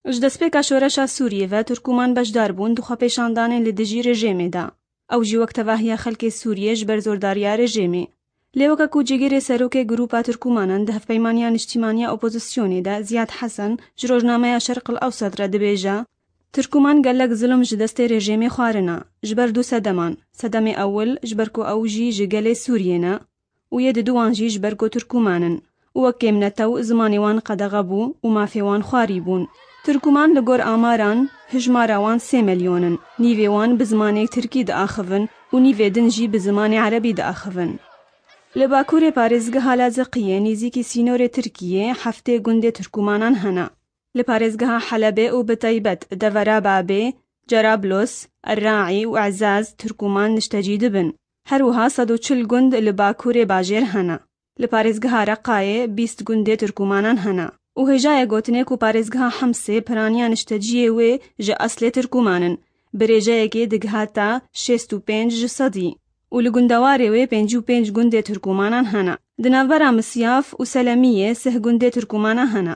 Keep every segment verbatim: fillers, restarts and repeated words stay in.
Ji destpêka şoreşa Sûriyê ve Tirkûman beşdar bûn di xwepêşandanên li dijî rejêmê de. Ew jî wek tevahiya xelkê Sûriyê ji ber zordariya rejêmê. Lê weke ku cîgirê serokê grûpa Tirkûmanan di Hevpeymaniya Niştîmaniya Opozisyonê de Ziyad Hesen ji rojnameya Şerq el Ewsat re dibêje, Tirkûman gelek zilm ji destê rejêmê xwarine, ji ber du sedeman, sedemê ewil ji ber ku ew jî ji gelê Sûriyê ne, û yê diduwan jî ji ber ku Tirkûman in û wek kêmnetew zimanê wan qedexe bû û mafê wan xwarî bûn. Tirkûman li gor amaran, hijmara wan sê milyon in. Nîvê wan bi zimanê tirkî diaxivin û nîvê din jî bi zimanê erebî diaxivin. Li bakurê parêzgeha Laziqiyê nêzîkî sînorê Tirkiyê heftê gundê Tirkûmanan hene. Li parêzgeha Helebê û bi taybet devera Babê, Cerablos, Erraî û Ezaz Tirkûman niştecî dibin. Her wiha sed û çil gund li bakurê bajêr hene. Li parêzgeha Reqayê bîst gundê Tirkûmanan hene. Û hêjayê gotinê ku parêzgeha Hemsê piraniya nişteciyê wê ji eslê Tirkûman in, bi rêjeyekê digihata şêst û pênc ji sedî. Û li gundewarê wê pêncî û pênc gundê Tirkûmanan hene. Di navbera Misyaf û Selemiyê sih gundê Tirkûmanan hene.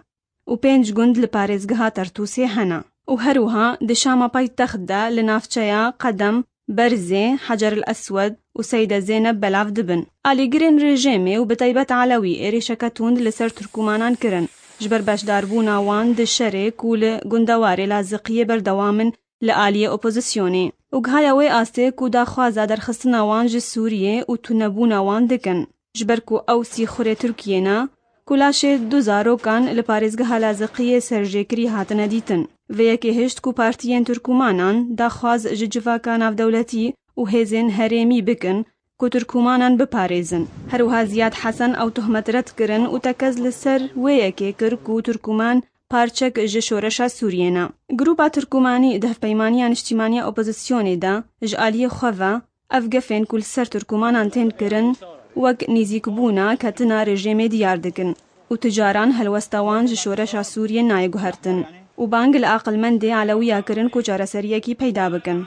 û pênc gund li parêzgeha Tertûsê hene. Û her wiha di Şama paytext de li navçeya Qedem, Berzê, Hecer el Eswed û Seyde Zeyneb belav dibin. Alîgirên rejêmê û bi taybet Elewî êrîşeke tund li ser Tirkûmanan kirin, ji ber beşdarbûna wan di şerê ku li gundewarê Laziqiyê berdewam in li aliyê opozisyonê û gihaye wê astê ku daxwaza derxistina wan ji Sûriyê û tunebûna wan dikin, ji ber ku ew sîxurê Tirkiyê ne, ku laşê du zarokan li parêzgeha Laziqiyê serjêkirî hatine dîtin. Vê yekê hişt ku partiyên Tirkûmanan daxwaz ji civaka navdewletî û hêzên herêmî bikin ku Tirkûmanan biparêzin. Her wiha Ziyad Hesen ew tohmet red kirin û tekez li ser wê yekê kir ku Tirkûman parçek ji şoreşa Sûriyê ne. Grûpa Tirkûmanî di Hevpeymaniya Niştîmaniya Opozisyonê de ji aliyê xwe ve ev gefên ku li ser Tirkûmanan tên kirin wek nêzîkbûna ketina rejêmê diyar dikin û ti caran helwesta wan ji şoreşa Sûriyê nayê guhertin û bang li aqilmendê Elewiya kirin ku çareseriyekî peyda bikin.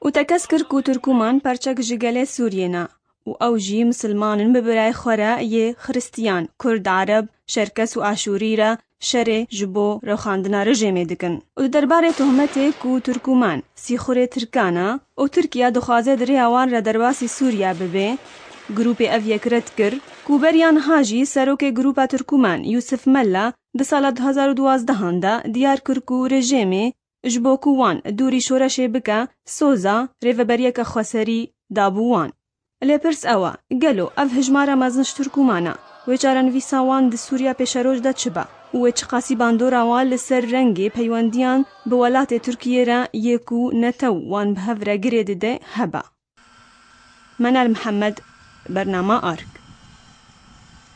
Û tekez kir ku Tirkûman parçek ji gelê Sûriyê ne û ew jî misilman in bi birayê xwe re yê Xiristiyan, Kurd, Ereb, Çerkes û Aşûrî re şerê ji bo rewxandina rejêmê dikin. Û di derbarê tohmetê ku Tirkûman sîxurê Tirkan e û Tirkiye dixwaze di rêya wan re derbasî Sûriye bibe, grûpê ev yek red kir ku beriya niha jî serokê grûpa Tirkûman Yûsif Mella di sala du hezar û duwazdeh de diyar kir ku rejêmê ji bo ku wan dûrî şoreşê bike, soza rêveberiyeke xweserî dabû wan. Lê pirs ew e, gelo ev hijmara mezin ji Tirkûman e, wê çarenivîsa wan di Sûriya pêşeroj de çi be û wê çiqasî bandora wan li ser rengê peywendiyan bi welatê Tirkiyê re yê ku netew wan bi hev re girê dide hebe? Menal Mihemed, bernama Ark.